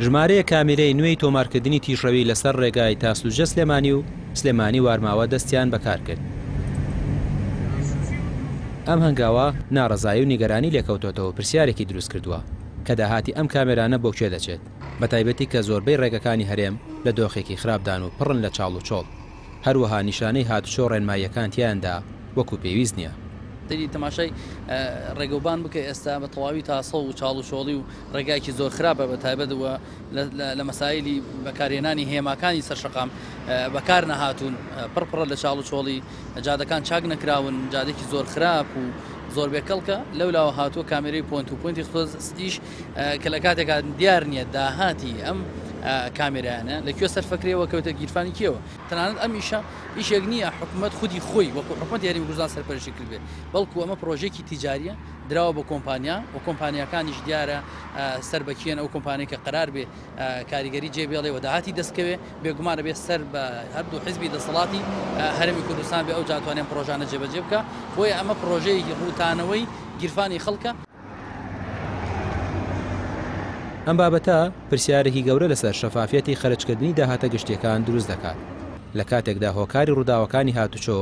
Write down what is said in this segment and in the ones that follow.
ژمارەیەک کامیرەی نوێی تۆمارکردنی تیژڕەوی لەسەر ڕێگای تاسلوجە سلێمانی و سلێمانی وارماوە دەستیان بەکار کرد. ئەم هەنگاوە ناڕەزایی و نیگەرانی لێکەوتۆتەوە و پرسیارێکی دروست کردووە کە داهاتی ئەم کامێرانە بۆ کوێ دەچێت، بەتایبەتی کە زۆربەی ڕێگەکانی هەرێم لە دۆخێکی خراپدان و پڕن لە چاڵ و چۆڵ. هەروەها نیشانەی هاتوچۆ ڕێنماییەکان تیایاندا وەکو پێویست نییە. سەیری تەماشای ڕێگەوبان بکە ئێستا بە تەواوی تاسە و چاڵ و چۆڵی و ڕێگایەکی زۆر خراپە بە تایبەت و لە مەسایلی بەکارهێنانی هێماکانی سەر شەقام بەکار نەهاتوون پڕ پڕە لە چاڵ و چۆڵی جادەکان چاک نەکراون جادێکی زۆر خراپ و زۆر بێکەڵکە لەو لاوە هاتووە کامێرەی point to point ی خستۆ ئیش کە لە کاتێکا دیار نییە داهاتی ئەم کامێرایانە لە کوێ سەرفەکرێەوە کەوتە گیرفانی کێوە. تەنانەت ئەم ئیشە ئیشێک نییە حکومەت خودی خۆی وەکو حکومەتی هەرێمی کوردستان سەرپەرشتی کردبێت، بەڵکو ئەمە پرۆژەیەکی تیجاریە دراوە بە کۆمپانیا و کۆمپانیاکانیش دیارە سەر بە کێن، ئەو کۆمپانیای کە قەرار بێ کاریگەری جێ بێڵێ و داهاتی دەست کەوێ بێگومان ئەبێ سەر بە هەردوو حزبی دەسەڵاتی هەرێمی کوردستان بێ ئەوجا توانێ ئەم پرۆژانە جێبەجێ بکا، بۆیە ئەمە پرۆژەیەکی ڕووتانەوەی گیرفانی خەڵکە. ئەم بابەتە پرسیارێکی گەورە لەسەر شەفافیەتی خەرجکردنی داهاتە گشتییەکان دروست دەکات، لە کاتێکدا هۆکاری ڕووداوەکانی هاتوچۆ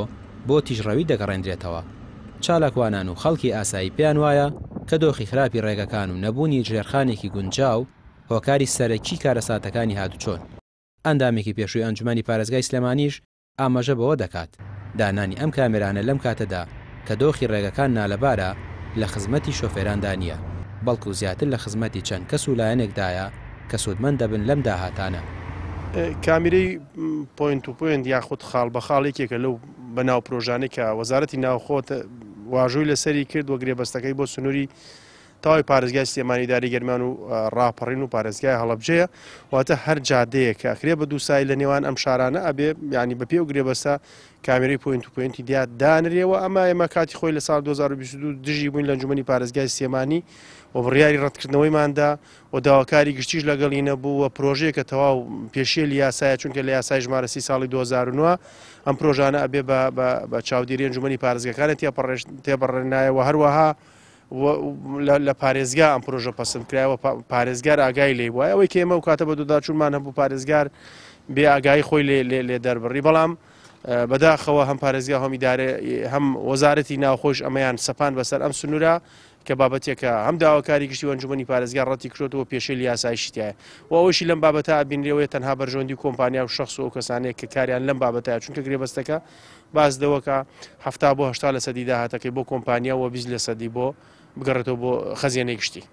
بۆ تیژڕەوی دەگەڕێندرێتەوە. چالاکوانان و خەڵکی ئاسایی پێیان وایە کە دۆخی خراپی ڕێگەکان و نەبوونی ژێرخانێکی گونجاو هۆکاری سەرەکی کارەساتەکانی هاتوچۆن. ئەندامێکی پێشووی ئەنجومەنی پارێزگای سلێمانیش ئاماژە بەوە دەکات، دانانی ئەم کامێرانە لەم کاتەدا کە دۆخی ڕێگەکان نالەبارە لە خزمەتی شۆفێراندا نییە، بەڵکو زیاتر لە خزمەتی چەند کەس و لایەنێکدایە کە سوودمەند دەبن لەم داهاتانە. کامیرەی point to point یاخود خاڵ بە خاڵ یەکێکە لەو بەناو پرۆژانەی کە وەزارەتی ناوخۆ واژۆی لەسەری کرد و گرێبەستەکەی بۆ سنووری تەواوی پارێزگای سلێمانی ئیدارەی گەرمیان و ڕاپەڕین و پارێزگای هەڵەبجەیە واتە هەر جادەیەک کە ئەکرێ بە دووسای لە نێوان ئەم شارانە ئەبێ ینی بە پێ و گرێبەستە کامێرەی point to point ی دیات دانرێەوە ئەمە ئێمە کاتی خۆی لە ساڵ 2022 دژی بووین لە ئەنجومەنی پارێزگای سلێمانی و بڕیاری ڕەتکردنەوەیماندا و داواکاری گشتیش لەگەڵی نەبوو و پرۆژەیەکە تەواو پێشێلی یاسایە چونکە لە یاسای ژمارە سی ساڵی 2009 ئەم پرۆژانە ئەبێ بە چاودێری ئەنجومەنی پارێزگەکانە تێپەڕێنایەوە هەروەها لە پارێزگا ئەم پرۆژە پەسند کرایەوە پارێزگار ئاگای لێی بووە ئەوەی کە ئێمە و کاتە بە دووداچوونمان هەبوو پارێزگار بێ ئاگایی خۆی لێ لێ دەربڕی بەڵام بەداخەوە هەم پارێزگا هەم ئیدارە هەم وەزارەتی ناوخۆش ئەمەیان سەپان بەسەر ئەم سنوورە کە بابەتێکە هەم داواکاری گشتی و ئەنجومەنی پارێزگا ڕەتی کرۆتەوە پێشێلی یاسایشی تایە و ئەوەشی لەم بابەتە ئەبینرێەوەی تەنها بەرژەوەندی کۆمپانیا و شخص و ئەو کەسانەیە کە کاریان لەم بابەتە چونکە گرێبەستەکە باس لەوە کە 70 بۆ 80 لە سەدی داهاتەکەی بۆ کۆمپانیا و 20 لە سەدی بۆ بگەڕێتەوە بۆ خەزێنەی گشتی.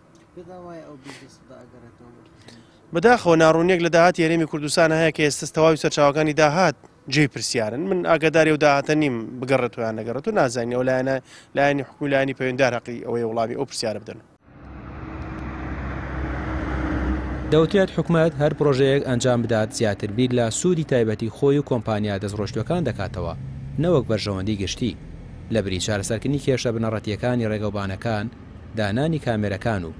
بەداخەوە ناڕوونیەک لە داهاتی هەرێمی کوردستان هەیە کە ئێستا تەواوی سەرچاوەکانی داهات جێی پرسیارن من ئاگاداری ئەو داهاتە نیم بگەڕێتەوە یان نەگەڕێتەوە نازانین ئەو لایەنە لایەنی حکومی لایەنی پەیوەندار هەقی ئەوەیە وڵامی ئەو پرسیارە بدەن. دەوترێت حکومەت هەر پرۆژەیەک ئەنجام بدات زیاتر بیر لە سوودی تایبەتی خۆی و کۆمپانیا دەستڕۆیشتووەکان دەکاتەوە نەوەک بەرژەوەندی گشتی، لەبری چارەسەرکردنی کێشە بنەڕەتییەکانی ڕێگەوبانەکان، دانانی کامێرەکان و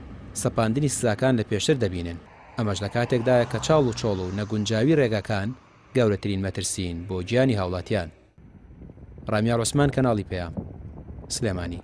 سەپاندنی سزاکان لە پێشتر دەبینن، ئەمەش لە کاتێکدایە کە چاڵ و چۆڵ و نەگونجاوی ڕێگاکان گەورەترین مەترسین بۆ گیانی هاوڵاتیان. ڕامیار عوسمان کەناڵی پەیام، سلێمانی.